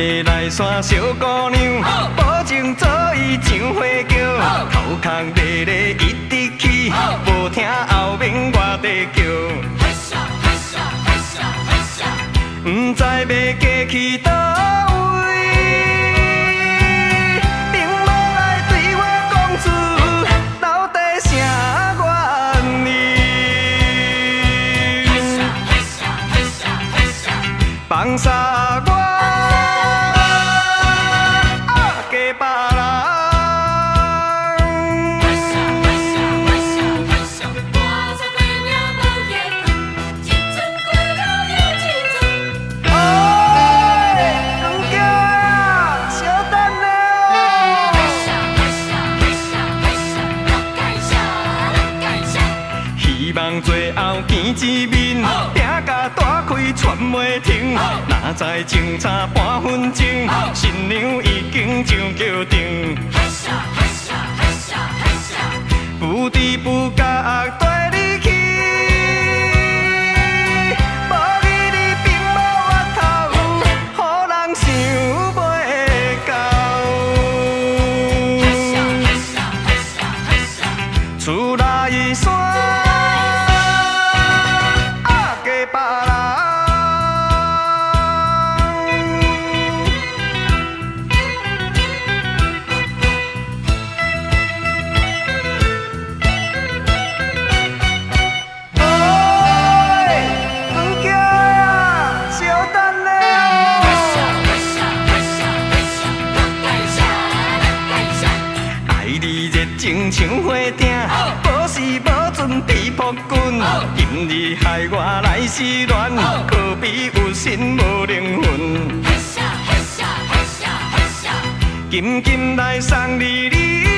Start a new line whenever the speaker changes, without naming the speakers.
欲來山小姑娘，保證做伊上花轎，頭殼咧咧一直去，無聽後面我在叫。毋知欲過去佗位，並無來對我講出到底啥原因。放殺我，啊，嫁別人。哎，光叫啊，小等下哦。希望最後見一面，拼甲大開喘袂停。哪知情差半分鐘，新娘已經上轎頂。不知不覺帶你去，無你你並無法頭，予人想袂到。厝內山，啊，嫁別人。哎，光叫啊，小等下哦。愛你熱情像火鼎，無時無陣比撲棍。今日害我來失戀，可比有心無靈魂。金金來送你禮。